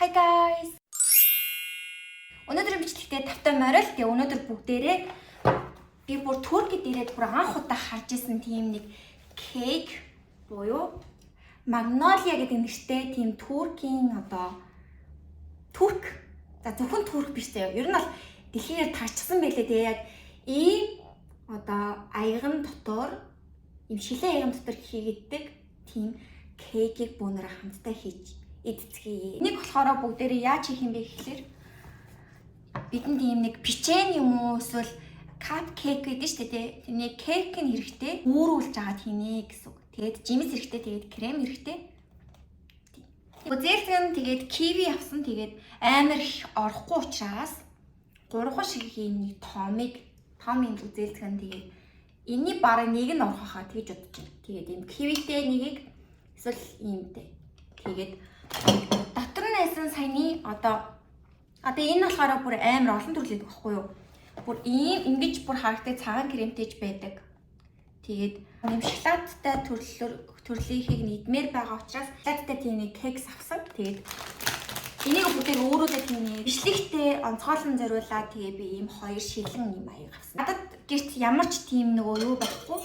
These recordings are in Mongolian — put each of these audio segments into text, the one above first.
Hi guys. Өнөөдрийн бичлэгтээ тавтай морил. Тэгээ өнөөдөр бүгдээрээ би бүр Туркид ирээд бүр анх удаа харж исэн тийм нэг cake буюу Magnolia гэдэг нэртэй тийм Туркийн одоо Турк, за зөвхөн Турк биш заяа. Ер нь бол дэлхийгээр тарчсан байлээ. Тэгээ яг ийм одоо аяган дотор ийм шилэн аяган дотор хийгддэг тийм cake-ийг бүүнээрээ хамтдаа хийж идцгээе. Энийг болохоор бүгдээрээ яаж хийх юм бэ гэхлээр бидэнд ийм нэг печень юм уу эсвэл cupcake гэдэг шүү дээ. Тэрний cake нь хэрэгтэй. Үүрүүлж байгаа хийнэ гэсэн үг. Тэгээд жимс хэрэгтэй, тэгээд крем хэрэгтэй. Зээлзгэн тэгээд киви авсан. Тэгээд амар их орохгүй учраас гурван шиг ийм нэг томыг том юм зээлзгэн тэгээд энэний бараг нэг нь орох хаа тэгж бодож байна. Тэгээд ийм кивитэй нэгийг эсвэл иймтэй. Тэгээд дотор нь байсан саяны одоо энэ болохоор бүр амар олон төрөл гэдэг байхгүй юу? Бүр ийм ингэж бүр харагтай цагаан кремтэйж байдаг. Тэгээд ийм шоколадтай төрлөөр төрлийнхийг нь идмээр байгаа учраас шоколадтай тийм нэг кекс авсан. Тэгээд энийг бүгдээр өөрөөлөө тийм нэг бичлэгтээ онцгойлон зориулаад тэгээ би ийм хоёр шилэн юм аяг авсан. Надад гэрт ямар ч тийм нөгөө юу байхгүй.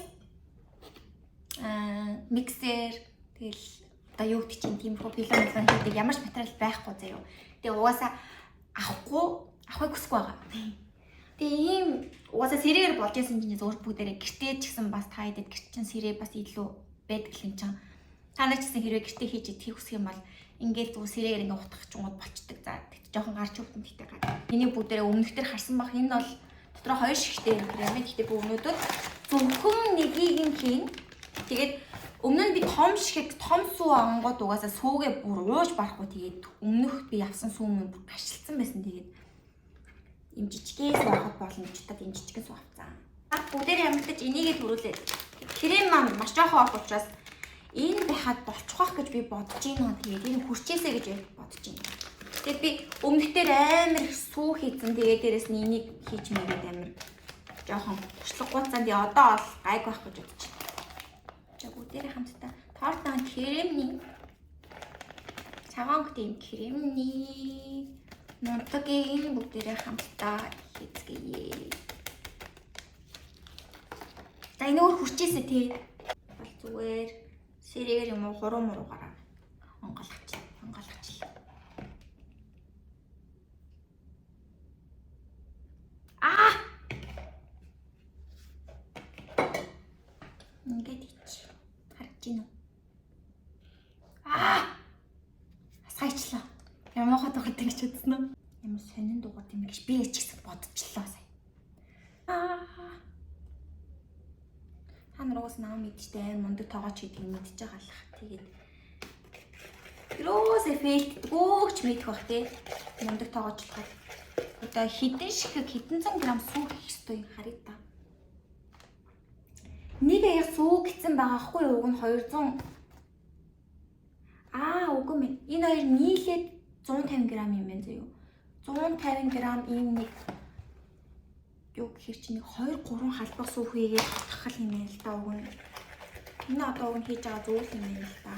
Миксер тэгэл одоо юу гэдэг чинь тиймэрхүү пилон мэлэн хийдэг ямар ч материал байхгүй заяо. Тэгээ угаасаа авахгүй авахыг хүсэхгүй байгаа. Тэгээ ийм угаасаа сэрэгээр болж исэн чинь зөвхөн бүгдээрээ гэртээ ч гэсэн бас та хэдэд гэрт чинь сэрээ бас илүү байдаг юм чинь. Та нар ч гэсэн хэрвээ гэртээ хийж идэхийг хүсэх юм бол ингээл зүгээр сэрэгээр ингээ утгах чунгууд болчдөг. За тэгт жоохон гарч өвдөн тэгтээ гар. Энийг бүгдээрээ өмнөх төр харсан бах энэ бол дотроо хоёр шигтэй юм крем. Тэгтээ би өнөөдөр зөвхөн нэгийг нь хийн. Тэгээд өмнө нь би том шихэг том сүү авангууд угаасаа сүүгээ бүр ууж барахгүй тэгээд өмнөх би авсан сүү мөн бүр гашилцсан байсан. Тэгээд ийм жижигхэн сүү авах болно гэж бодоод ийм жижигхэн сүү авцсан. Бүгдээр ямагтаж энийгээ төрүүлээд крем маань маш жоохон авах учраас энэ байхад болчих واخ гэж би бодож байна. Тэгээд энэ хүрчээсэ гэж бодож байна. Тэгээд би өмнөх дээр амар их сүү хийцэн. Тэгээд дээрэс нь энийг хийж мэгээд амар жоохон туршлагагүй цан. Тэгээд одоо бол гайг байх гэж бодож байна. За бүгдээрээ хамтдаа тортон кремний цагаан өнгөтэй юм кремний нунтагийг бүгдээрээ хамтдаа хийцгээе. За энэ өөр хүрчээсэ тий. Бол зүгээр сэрэгээр юм уу хуруу муруугаараа онгойлгоч онгойлгоч. Аа! Ингээд хийчих. Харагдаж байна уу? Аа! Асгайчлаа. Ямар муухай дуурдаг гэж үзсэн үү? Ямар сонин дуурд юм гэж би ч гэсэн бодчихлоо сая. Аа! Та нар уус наа мэдчихтэй амар мундаг тоогооч гэдгийг мэдчихэж байгаа л х. Тэгээд юусээ фейлддгүү ч мэдэх бах тий. Мундаг тоогоочлоход. Одоо хэдэн шихэг хэдэн зуун грамм сүү хийх ёстой юм харъя та. Нэг аяг сүү гэсэн байгаа хгүй юу? Уг нь 200. Аа, үгүй мэн. Энэ хоёр нийлээд 150 г юм байна зөө юу? 150 г ийм нэг юу гэхэр чи нэг 2 3 халбах сүү хийгээд татах юм байна л да уг нь. Энэ одоо уг нь хийж байгаа зүйл юм байна л да.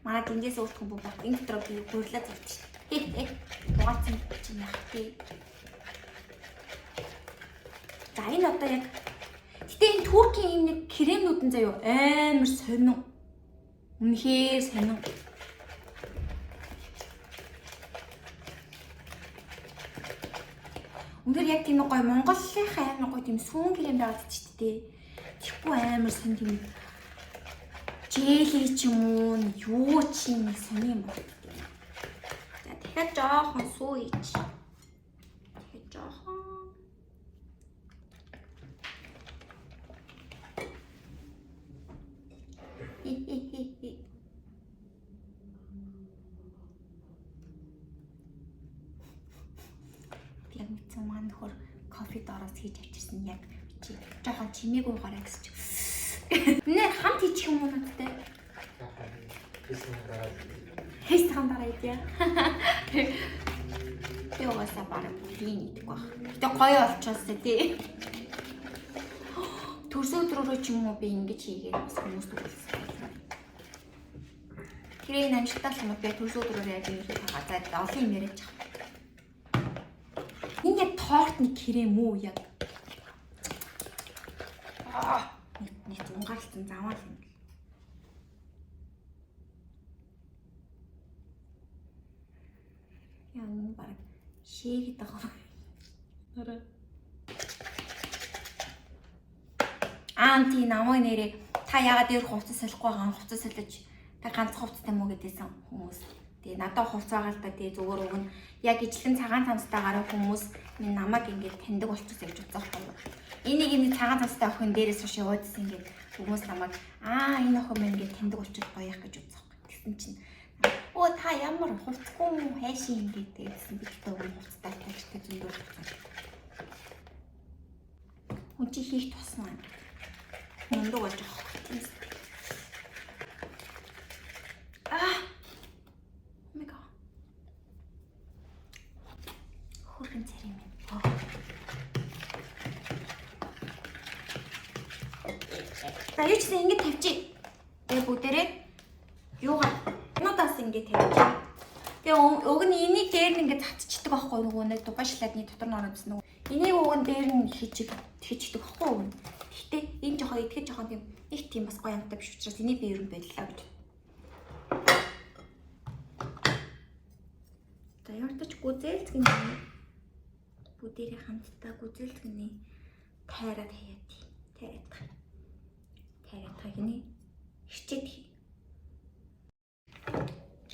Манай тэндээс өөртөө бүх бат энэ дотор би гурлаа зурчих. Дугаацсан чинь яах вэ? За энэ одоо яг гэтээ энэ Туркийн ийм нэг кремнүүд нь заяо амар сонин. Үнэхээр сонин. Үнэхээр яг тийм нэг гоё Монголынхаа амар гоё тийм сүүн крем байгаад ч дээ. Тэгэхгүй амар сонин тийм жэли ч юм уу юу ч юм сонин юм байна. За дахиад жоохон сүү хийж. Тэгэхээр жоохон Би яг мэдсэн маань нөхөр кофе дороос хийж авчирсан яг чи жоохон чимээг уугаарай гэсэн чи. Нэр хамт хийчих юм уу надтай? Хийсэн дараа идэ. Би угаасаа бараг бүгдийг идэхгүй байх. Гэтэ гоё олчоосоо тий. Төрсөн өдрөөрөө ч юм уу би ингэж хийгээд бас хүмүүст өгүүлсэн. Тэрийг амжилттай болох юм би төлөв дөрөөр яаж юм бэ? За олон юм яриад чах. Энэ яг тортны крем үү яг? Аа, нэг зунгаарлцсан замаал юм. Яа, энэ баг шийгэд байгаа. Нараа. Аа, тий намайг нэрээ та яагаад дээр хувцас солихгүй байгаа юм? Хувцас солиож та ганц хувцастай мүү гэдээсэн хүмүүс. Тэгээ надад хувцас байгаа л да. Тэгээ зүгээр уг нь яг ижлэн цагаан цамцтайгаар хүмүүс минь намайг ингээд таньдаг болчихсон гэж бодсон байхгүй юу? Энийг энэ цагаан цамцтай охин дээрээс хойш яваадсэн ингээд хүмүүс намайг аа энэ охин минь ингээд таньдаг болчих гоё яах гэж бодсон байхгүй. Тэгсэн чинь өө та ямар хувцасгүй юм хайшин ингээд тэгсэн би гэхдээ уг нь хувцастай тагчтай зөндөл болсон. Хүн чи хийх тусмаа мундаг болж байгаа юм. Аа. Oh my god. Хөрхэн царай минь. За юу ч гэсэн ингэж тавьчих. Тэгээ бүгдээрээ юугаа нуудаас ингэж тавьчих. Тэгээ уг нь энийг дээр нь ингэж цацчихдаг байхгүй нөгөө нэг Дубай шоколадны дотор нь ороод ирсэн нөгөө. Энийг уг нь дээр нь хийчихдэг байхгүй уг нь. Гэхдээ энэ жоохон идэхэд жоохон тийм нэг тийм бас гоё амттай биш учраас энийг би ер нь боллоо гэж. За ямар ч гүзээлзгэн бүгдээрээ хамтдаа гүзээлзгэний тайраад хаяад. Тайраад. Тайраад гинэ. Хичээд хий.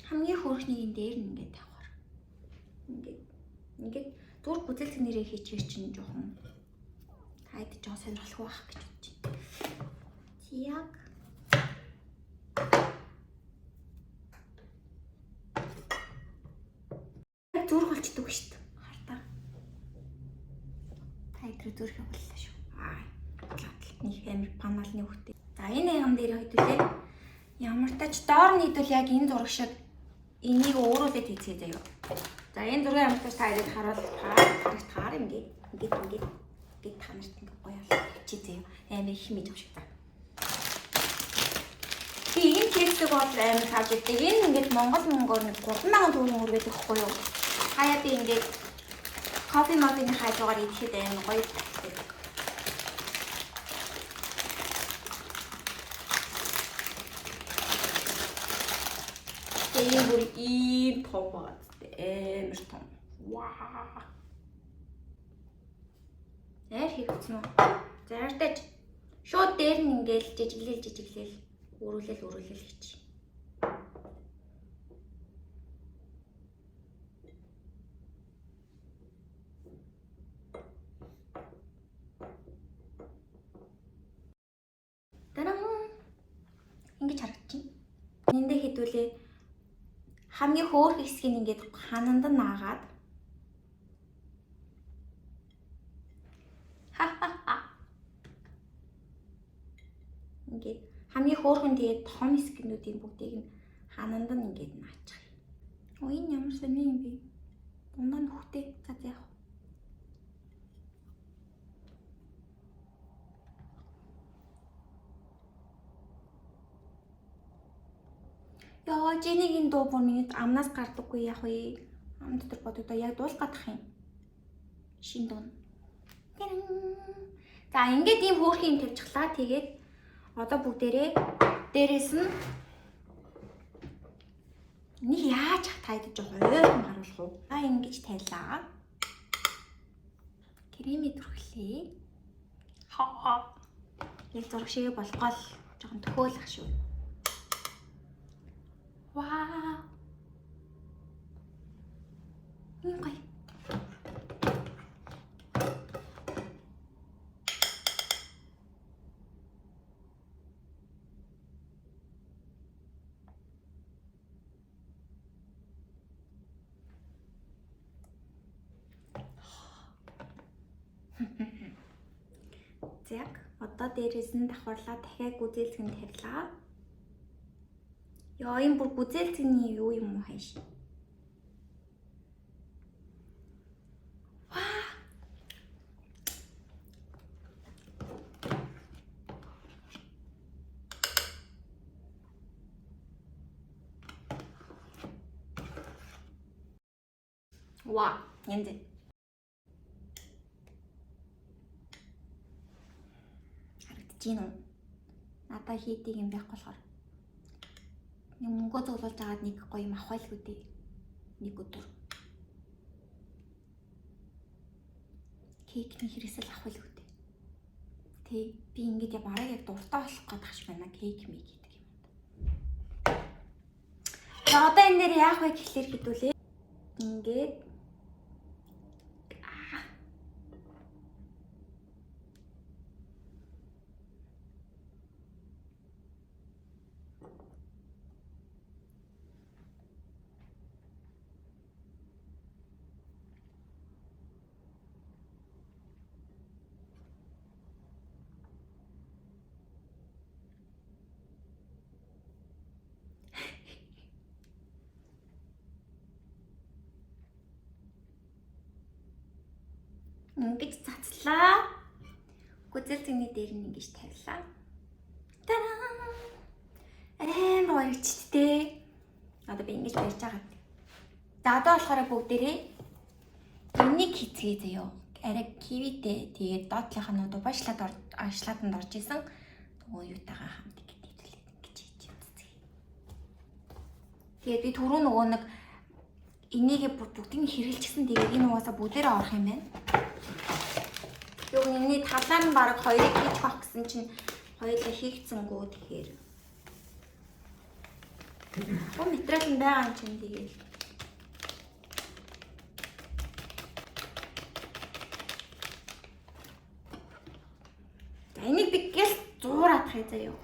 Хамгийн хөөрхнийг энэ дээр нь ингээд тавихаар. Ингээд зүгээр гүзээлзгэнээрээ хийчихэр чинь жоохон таад жоохон сонирхолтой байх гэж бодож байна. Яг зүрх болчдөг шүү дээ. Хартаа. Та өдрөө зүрх явууллаа шүү. Аа. Нэг амир паналны хөхтэй. За энэ яган дээр хэдүүлээ. Ямар тач доор нь хэдүүл яг энэ зураг шиг энийг өөрөөлөд хийцгээе заяа. За энэ зураг ямар тач та ирээд харуул харагдахаар ингээд ингээд ингээд ингээд та нарт ингээд гоё болчих заяа. Амар их юм шиг за. Би энэ кексийг бол амар тавж идэг. Энэ ингээд Монгол мөнгөөр нэг 3000 төгрөг өргөдөг байхгүй юу? Хаяа би ингээд кофе мофины хажуугаар идэхэд амар гоё байдаг. Тэгээ энэ бүр ийм том байгаа зү. Амар том. Ваа. Найр хийгдсэн үү? Зартаж шууд дээр нь ингээл жижиглэл өрүүлэл хийчих. Таран! Ингэж харагдчихэв. Эндээ хэдүүлээ хамгийн хөөрхөн хэсгийг ингээд хананд нь наагаад ха-ха-ха. Ингээд хамгийн хөөрхөн тэгээд том хэсгнүүдийн бүгдийг нь хананд нь ингээд наачих. Оо энэ ямар сони юм бэ? Унаа нөхтэй. За яах вэ? Яа, Жэнигийн дуу бүр миний амнаас гардаггүй яах вэ? Ам дотор бодогдоо яг дуулах гадах юм. Шин дуу. За ингээд ийм хөөрхөн юм тавьчихлаа. Тэгээд одоо бүгдээрээ дээрээс нь нэг яаж тайдаж жоох ойрхон харуулах уу? А ингэж тавилаа. Кремээ түрхлээ. Хаа. Яг зураг шиг болохгүй л жоохон төхөөлөх шүү. Вау. Энэ гоё. Яг одоо дээрээс нь давхарлаа дахиад гүзээлзгэн тавилаа. Яа, энэ бүр гүзээлзгэний юу юм уу хайш. Ваа. Ваа, янз. Харагдаж гин үү? Надаа хийдэг юм байхгүй болохоор нэг мөнгө цуглуулж агаад нэг гоё юм авах байлгүй дээ. Нэг өдөр. Кейкний хэрэгсэл авах байлгүй дээ. Тэ би ингэж я бараг яг дуртай болох гээд тахш байна кейк мэй гэдэг юм. За одоо энэ нэр яах вэ гэхлээр хэдүүлээ. Ингээд ингэж цацлаа. Гүзэл зэний дээр нь ингэж тавилаа. Тараа! Амар гоё читтэй. Одоо би ингэж барьж байгаа. За одоо болохоор бүгдээрээ энийг хийцгээе заяо. Арай кивитэй тэгээд доотлынх нь Дубай шоколад шоколаданд орж исэн нөгөө юутайгаа хамт ингэж хэвлээд ингэж хийж үзцгээе. Тэгээд би түрүү нөгөө нэг энийг бүгдийг нь хэрэглэчихсэн. Тэгээд энэ угаасаа бүгдээрээ орох юм байна. Юу энэний талаа нь баг хоёрыг хийж авах гэсэн чинь хоёулаа хийгдсэнгүү тэгэхээр. Оо материал нь байгаа юм чинь тэгээд. За энийг би гэл зуураадах юм заяа.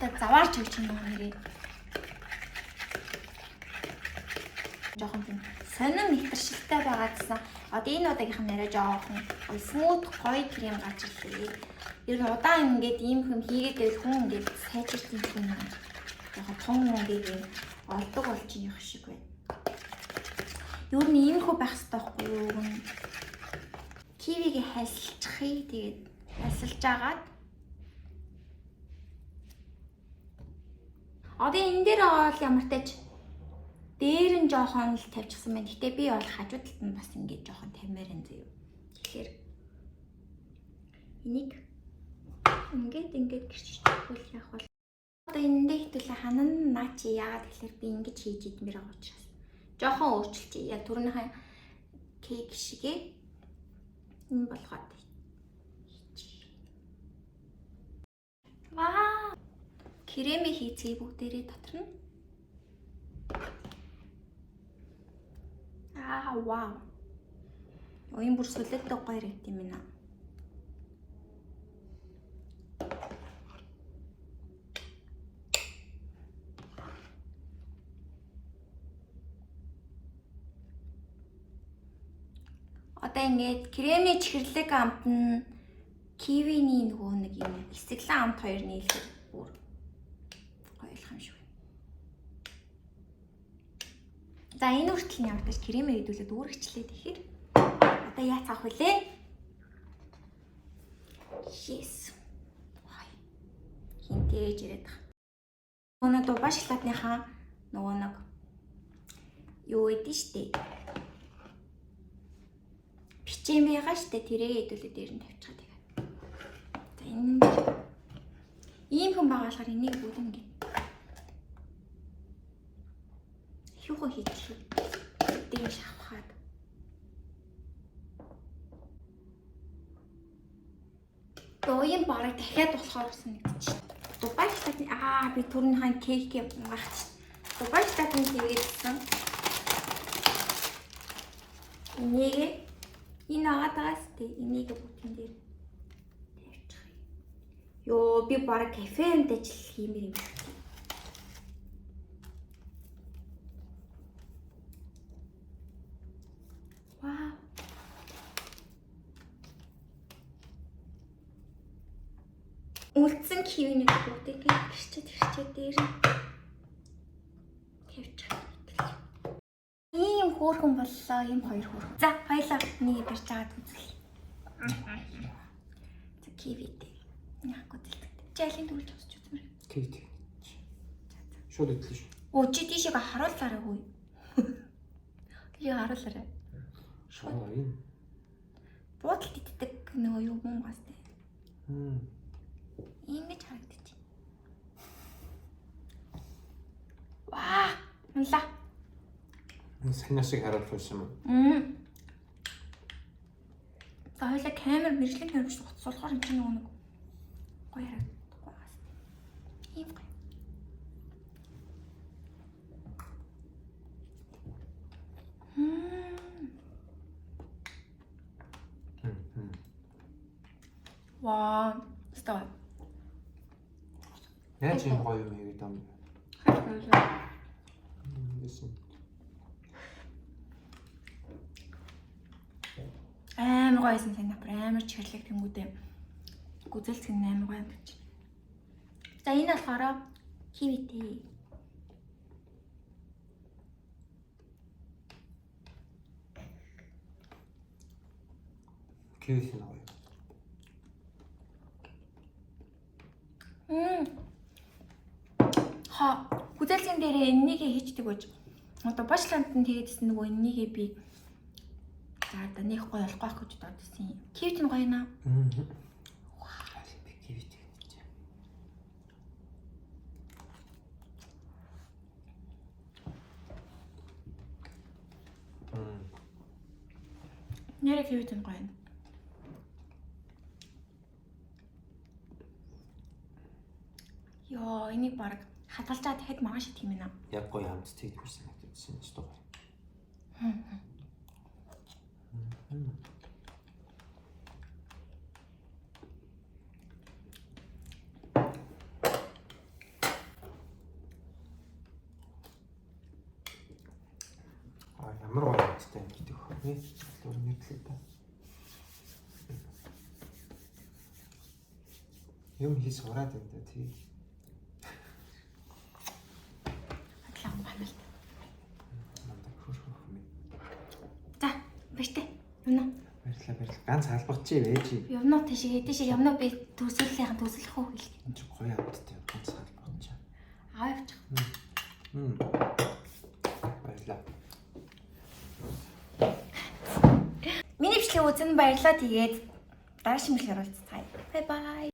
Тасгад заваарч өгч юм нэрээ. Жохон тийм сонин мэтэршилтэй байгаа гэсэн. Одоо энэ удаагийнх нь арай жоохон гоё смут гоё крем гарч ирлээ. Ер нь удаан ингээд ийм юм хийгээд байвал хүн ингээд сайжирч юм юм. Жоохон том мөнгийг юм олдог болж явах шиг байна. Ер нь иймэрхүү байх хэрэгтэй байхгүй юу? Кивигээ хальсалчихъя. Тэгээд хальсалж агаад одоо энэ дээр бол ямар тач дээр нь жоохон л тавьчихсан байна. Гэтэ би бол хажуу талд нь бас ингэж жоохон тавимаар энэ заяа. Тэгэхээр энийг ингээд гэрччихвэл яах вэ? Одоо энэ дээр хэвтүүлээ ханан наа чи яагаад тэгэхээр би ингэж хийж идмээр байгаа учраас жоохон өөрчилчихье. Яг түрүүнийхээ кейк шигээ энэ болгоод хийчихье. Вау! Кремийг хийцгээе бүгдээрээ дотор нь. Аа, вау. Оюун бүр солиотой гоё рэгт юм байна. Одоо ингээд кремний чихэрлэг амт нь кивиний нөгөө нэг юм эсэглэн амт хоёр нийлэх бүр гоё юм шиг байна. За энэ хүртэл нь ямар ч кремээ хэдүүлээд үүрэгчлээ тэгэхээр одоо яа цаах вүлээ? Yes. Хай. Хинтээж ирээд байгаа. Нөгөө Дубай шоколадныхаа нөгөө нэг юу гэдэг штэ. Бичээн байгаа штэ тэрийг хэдүүлээ дээр нь тавьчихаа тэгээд. За энэ ийм хүн байгаа болохоор энийг бүгд ингэ хюхо хийчих. Дээр шавхаад. Уян бараг дахиад болохоор санагдчих. Дубай шоколадны би түрүүнийхэн кейкээ унгаах. Дубай шоколадны хийгээдсэн. Энийг энэ агаад байгаас тэ энийг бүгдэн дээр тавьчих. Йоо би бараг кафенд ажил хиймээр юм шиг. Вау. Үлдсэн кивинийг бүгдийг гэрчээд гэрчээд дээр нь тавьчих. Ийм хөөрхөн боллоо, ийм хоёр хөөрхөн. За, баялаа. Нэг барьж агаад үзэл. За, кивитэй. Яг үзэлтэй. Чи алийг төгөлж авч үзмээр. Кивит. Шууд идлээ шүү. Оо, чи тийшээ харуулаарай хүү. Тийшээ харуулаарай. Шууд энэ. Буудалд иддэг нөгөө юу мөн бас тэ. Мм. Ингэж харагдчих. Ваа, унлаа. Энэ санаа шиг харуулсан юм. Мм. За хоёлаа камер мэржлийн камер биш утас болохоор энэ чинь нөгөө нэг гоё харагдахгүй байгаас. Ийм гоё. Мм. Мм. Ваа, стоо. Яаж юм гоё юм хийгээд юм. Хайрлаа. Гэсэн. Амар гоё байсан санаа бүр амар чихэрлэг тэнгүүдээ. Гүзэлцэх нь амар гоё юм гэж. За энэ болохоор кивитэй. Кивит нь гоё. Мм. Ха, гүзэлцэн дээрээ энэнийгээ хийчдэг байж. Одоо башланд нь тэгээдсэн нөгөө энэнийгээ би за одоо нэг гоё болохгүй байх гэж бодсон юм. Кивит нь гоё наа. Мм. Би кивит гэж. Мм. Нэрэ кивит нь гоё. Йоо, энийг баг хадгалжаа дахиад маргааш идэх юм байна. Яг гоё амттай идмэр санагдсан ч гоё. А ямар гоё амттай юм гэдэг вэ? Тэр нэрлээ та. Юм хий сураад байна да тий. Бодлоо банал. Мандаа хөрхөх юм. За, баяртай. Явна. Баярлалаа баярлалаа. Ганц халбагчи байж. Явна тийшээ тийшээ явна би төсөөллийн төсөөлөх үү хэлээ. Энэ чи гоё амттай ганц халбагчи. Аваа явчих. Мм. Баярлалаа. Миний бичлэг үзэн баярлалаа. Тэгээд дараагийн бичлэгээр уулзцгаая. Bye bye.